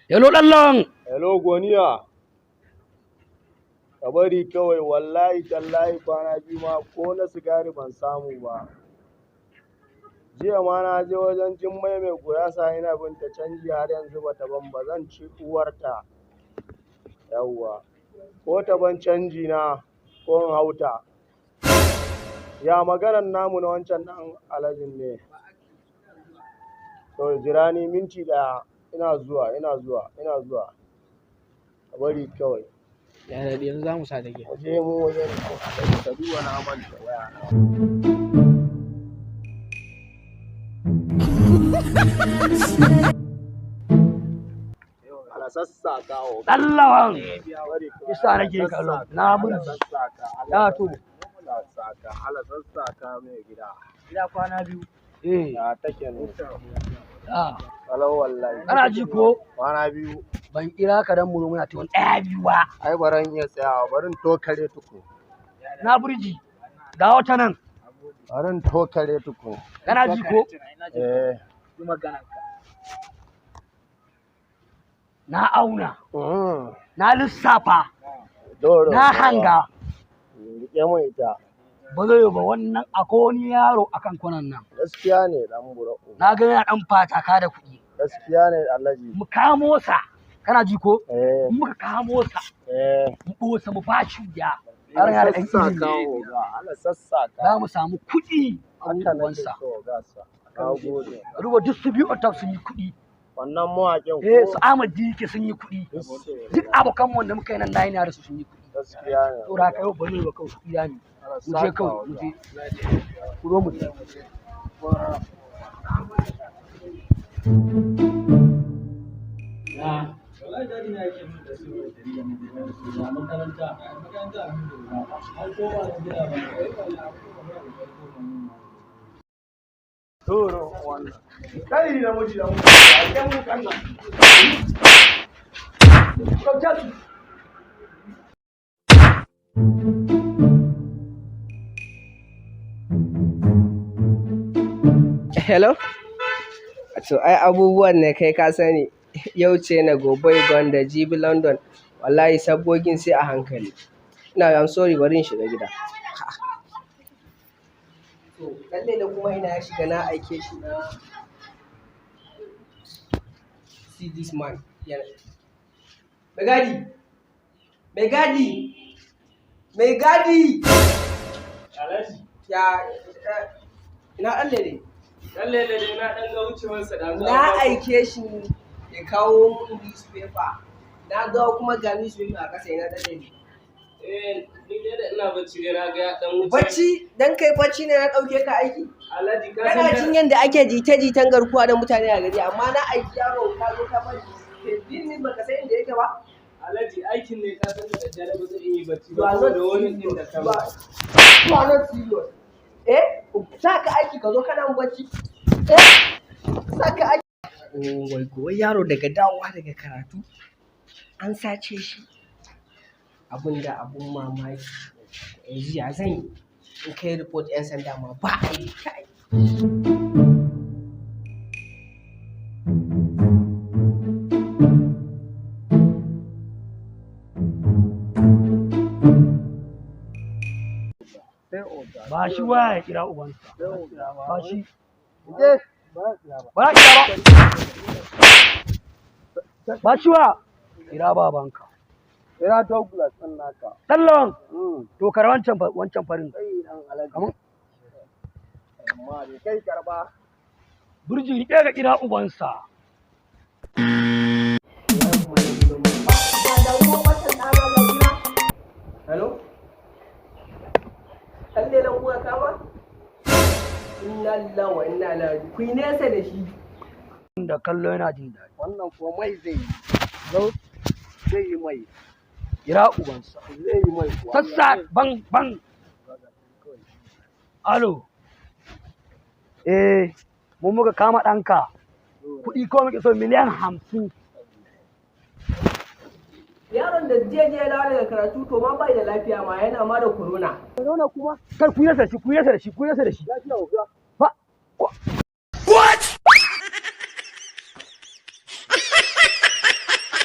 Hello, ɗan. Hello, Goniya. Ka bari kawai, wallahi tallahi kwana 2 ma ko na sigari ban samu ba. Jiya ma na je wajen Jummai mai gurasa ina binta canji, har yanzu bata ban ba, zan ci uwarta. Yawwa. Ko ta ban canji na ko in hauta. Ya maganan namu na wancan ɗan alhajin ne? To jira ni minti 1, ina zuwa, ina zuwa, ina zuwa. Ka bari kawai. Ya daɗi, yanzu za mu sa dage. Waje mu wajen ɗan alhaji, ka duba na manta waya na. Ala sassaka o. Ɗan lawan. Bari kawai. Isa nake kallo. Na Ala burji. sassaka. Ya to. Ala sassaka. Ala sassaka mai gida. Gida kwana 2. Eh. Ya take ne? Ah. Kalau wallahi. Kana ji ko? Kwana 2. Ban kira ka dan mu zo muna tuwon ɗaya biyu ba. Ai baran iya tsayawa, barin tokare tuku. Na burji. Ga wata nan. Barin tokare tuku. Kana ji ko? Eh. Yi maganar ka. Na auna. Na lissafa. Doro. Na hanga. Rike mun ita. Ba zai yiwu ba, wannan akwai wani yaro akan kwanan nan. Gaskiya ne dan bura'u. Na ga yana ɗan fataka da kuɗi. Gaskiya ne Alhaji. Mu kamo sa. Kana ji ko? Eh. Muka kamo sa. Eh. Mu ɓosa mu bashi wuya. Yaron yana da ɗan Sassaka ilimi. oga. Ala sassaka. Za mu samu kuɗi a Haka nake uwansa. so gasa. Na gode. Ruwa duk su biyu on top sun yi kuɗi. Wannan mawaƙin Eh, ko? su Ahmad Dike sun yi kuɗi. Duk abokan mu wanda muka yi nan nayi da su sun yi kuɗi. Gaskiya ne. Saboda haka yau ba zai ba, kawai kuɗi za mu yi. Mu je kawai, mu je. Ku zo mu je. Wallahi daddy na yake min da su jarida ne da su a makaranta. A makaranta, alhamdulillah. Har ko ba da gida ba. Eh wallahi, har ko ba da gida ba. Toro wannan. Kai da miji da mutum. A kan mu kan nan. Ɗauke su. Hello? To ai abubuwan ne kai ka sani, yau ce na gobe Uganda, jibi London, wallahi sabgogin sai a hankali. Ina I'm sorry, bari in shiga gida. To lalle da kuma ina ya shiga, na aike shi na see this man. Yana. Mai gadi! Mai gadi! Mai gadi! Alhaji. Ya ina ɗan lele? Dan lele dai na ɗan ga wucewarsa da Na aike shi ya kawo mun newspaper, na ga kuma ga newspaper a ƙasa. Ina ɗan lele? Eh, ni dai da ina bacci dai na ga ya ɗan wuce. Bacci dan kai bacci ne na ɗauke ka aiki? Alhaji, ka Kana san jin yadda ake jita-jitan garkuwa da mutane a gari, amma na aiki yaro ka zo ka bari ni baka san inda yake ba. Alhaji, aikin ne ka san da daddare ba zan iya yi bacci You ba are not saboda wani ɗin da serious. ka You are not serious. Eh, sa ka aiki ka zo kana mun bacci? Eh, sa ka aiki. Oh my God, wai yaro daga dawowa daga karatu an sace shi. Abun da abun mamaki. Yanzu ya zan yi? In kai report 'yan sanda ma ba a yi. Kai. Ba shi waya ya kira ubansa. Ba shi. Je. Ba za kira ba. Ba shi waya. Kira babanka. Kira Douglas ɗin naka. Ɗan lawan. To kar wancan wancan farin. Kai dan Alhaji. Kaman Amma dai kai karba. Burji, rike ka kira ubansa. Ba damuwa watan ɗana ga gida. Hello? Ɗan lelen kuka kama? Inna lillahi wa inna ilaihi raji'un. Ku yi nesa da shi. Da kallo yana jin daɗi. Wannan ko mai zai yi. Zai yi mai. Kira ubansa. Zai yi mai kuwa. Sassa ban ban. Alo. Eh, mun muka kama ɗanka. Kuɗi ko muke so, miliyan 50. Yaron da jiya jiya ya dawo daga karatu, to ma bai da lafiya ma, yana ma da corona. Corona kuma. Kar ku yi nesa da shi, ku yi nesa da shi, ku yi nesa da shi. Lafiya oga.